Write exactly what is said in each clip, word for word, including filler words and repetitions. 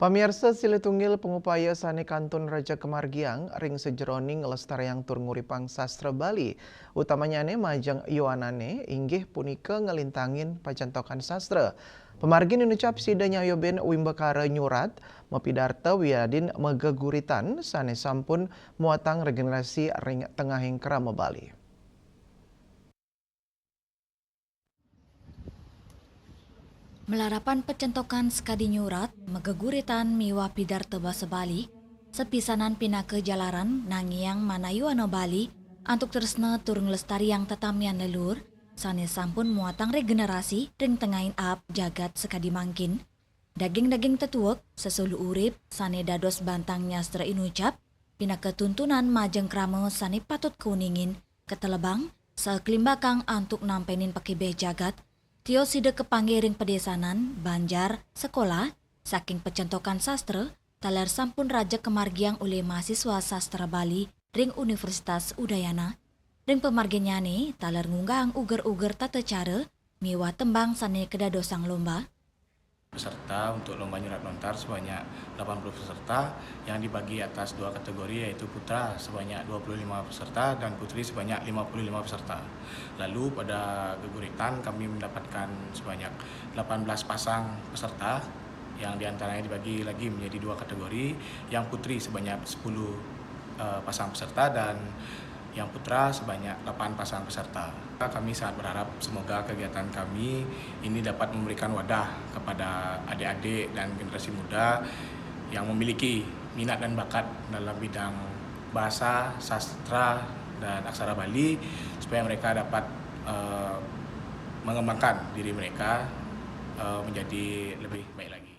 Pamiarsa, silih tunggil pangupaya sané kantun raja kamargiang ring sajeroning nglestariang tur nguripang sastra Bali, utamanyane majeng yowanane, inggih punika nglintangin pacentokan sastra. Pamargin inucap sida nyayobin wimbakara nyurat, mapidarta wiadin mageguritan sané sampun muatang regenerasi ring tengahing krama Bali. Malarapan pacentokan sakadi nyurat, mageguritan miwah pidarta basa Bali, sapisanan pinaka jalaran nangiang manah yowana Bali antuk tresna tur nglestariang tatamian leluhur sané sampun muatang regenerasi ring tengahing aab jagat sakadi mangkin. Daging-daging tetuek, sesuluh urip sané dados bantang nyastra inucap, pinaka tuntunan majeng krama sané patut kauningin, katelebang, saha kalimbakang antuk nampenin pakibeh jagat, tios sida kapanggih ring padesanan, banjar, sekolah, saking pacentokan sastra, taler sampun raja kamargiang olih mahasiswa sastra Bali ring Universitas Udayana. Ring pamarginnyane, taler ngunggahang uger-uger tata cara miwah tembang sané kadadosang lomba. Peserta untuk lomba nyurat lontar sebanyak delapan puluh peserta yang dibagi atas dua kategori, yaitu putra sebanyak dua puluh lima peserta dan putri sebanyak lima puluh lima peserta. Lalu pada geguritan kami mendapatkan sebanyak delapan belas pasang peserta yang diantaranya dibagi lagi menjadi dua kategori, yang putri sebanyak sepuluh, eh, pasang peserta dan yang putra sebanyak delapan pasang peserta. Kami sangat berharap semoga kegiatan kami ini dapat memberikan wadah kepada adik-adik dan generasi muda yang memiliki minat dan bakat dalam bidang bahasa, sastra, dan aksara Bali, supaya mereka dapat, eh, mengembangkan diri mereka, eh, menjadi lebih baik lagi.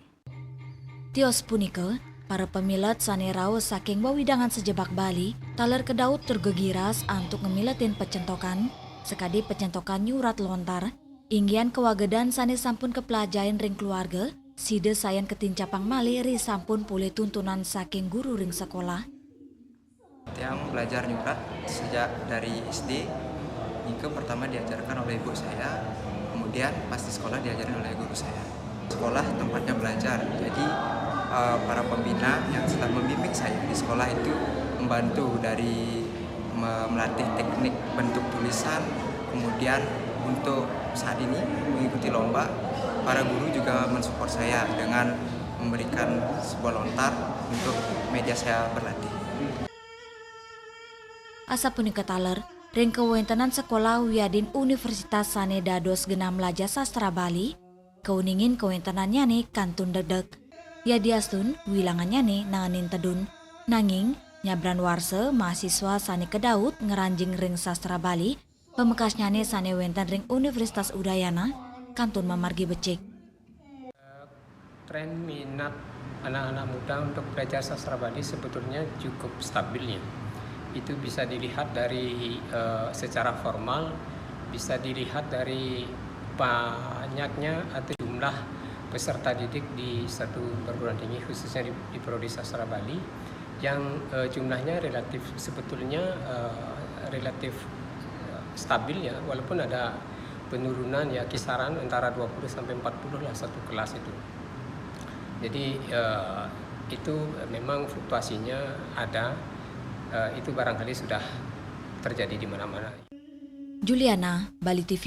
Tios punika, para pamilet sané rauh saking wewidangan sajebag Bali, taler kadaut tur gegiras antuk ngamiletin pacentokan, sakadi pacentokan nyurat lontar, inggihan kawagedan sané sampun kaplajahin ring keluarga, sida sayan katincapang malih ri sampun polih tuntunan saking guru ring sekolah. Tiang belajar nyurat sejak dari S D. Nika pertama diajarkan oleh ibu saya, kemudian pas di sekolah diajarin oleh guru saya. Sekolah tempatnya belajar, jadi, eh, para pembina yang sudah membimbing saya di sekolah itu membantu dari me-, melatih teknik bentuk tulisan, kemudian untuk saat ini mengikuti lomba, para guru juga mensupport saya dengan memberikan sebuah lontar untuk media saya berlatih. Asapunika taler, ring kawentenan sekolah wiadin universitas sané dados genah mlajah sastra Bali, kauningin kawentenannyane kantun degdeg. Yadiastun, wilangannyane naenin tedun. Nanging, nyabran warsa, mahasiswa sané kadaut ngranjing ring sastra Bali, pamekasnyane sané wenten ring Universitas Udayana, kantun mamargi becik. Tren minat anak-anak muda untuk belajar sastra Bali sebetulnya cukup stabil, ya. Itu bisa dilihat dari, eh, secara formal, bisa dilihat dari banyaknya atau jumlah peserta didik di satu perguruan tinggi, khususnya di, di Prodi Sastra Bali, yang, eh, jumlahnya relatif, sebetulnya, eh, relatif, eh, stabil, ya, walaupun ada penurunan, ya, kisaran antara dua puluh sampai empat puluh lah satu kelas itu. Jadi, eh, itu memang fluktuasinya ada, eh, itu barangkali sudah terjadi di mana-mana. Juliana, Bali T V.